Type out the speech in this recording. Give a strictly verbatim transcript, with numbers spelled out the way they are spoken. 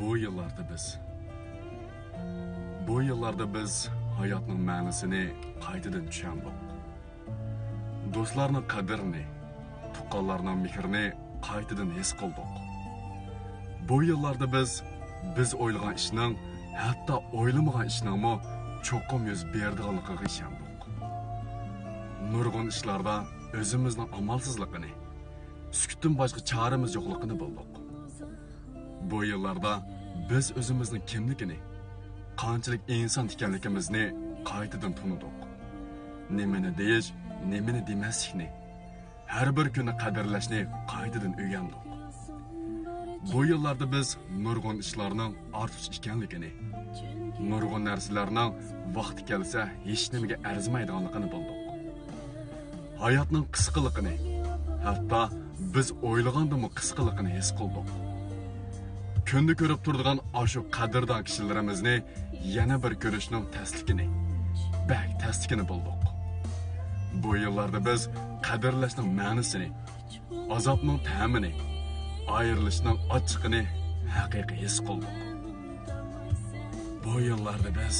بۇ يىللاردا بىز، بۇ يىللاردا بىز ھاياتنىڭ مەنىسىنى قايتىدىن چۈشەندۇق. دوستلارنىڭ قەدرىنى، تۇغقانلارنىڭ مېھرىنى قايتىدىن ھېس قىلدۇق. بۇ يىللاردا بىز، بىز ئويلىغان ئىشنىڭ، ھەتتا ئويلىمىغان ئىشنىڭمۇ چوقۇم يۈز بېرىدىغانلىقىغا ئىشەندۇق. نۇرغۇن ئىشلاردا ئۆزىمىزنىڭ ئامالسىزلىقىنى، سۈكۈتتىن باشقا چارىمىز يوقلۇقىنى بىلدۇق. بۇ يىللاردا بىز ئۆزىمىزنىڭ كىملىكىنى، قانچىلىك ئىنسان ئىكەنلىكىمىزنى قايتىدىن تونۇدۇق. نېمىنى دېيىش، نېمىنى دېمەسلىكنى، ھەر بىر كۈننى قەدىرلەشنى قايتىدىن ئۆگەندۇق. بۇ يىللاردا بىز نۇرغۇن ئىشلارنىڭ ئارتۇقچە ئىكەنلىكىنى، نۇرغۇن نەرسىلەرنىڭ ۋاقتى كەلسە ھېچنېمىگە ئەرزىمەيدىغانلىقىنى بىلدۇق. ھاياتنىڭ قىسقىلىقىنى، ھەتتا بىز ئويلىغاندىنمۇ قىسقىلىقىنى ھېس قىلدۇق. كۈندە كۆرۈپ تۇرىدىغان ئاشۇ قەدىردان كىشىلىرىمىزنى يەنە بىر كۆرۈشنىڭ تەسلىكىنى، بەك تەسلىكىنى بىلدۇق. بۇ يىللاردا بىز قەدىرلەشنىڭ مەنىسىنى، ئازابنىڭ تەمىنى، ئايرىلىشنىڭ ئاچچىقىنى ھەقىقىي ھېس قىلدۇق. بۇ يىللاردا بىز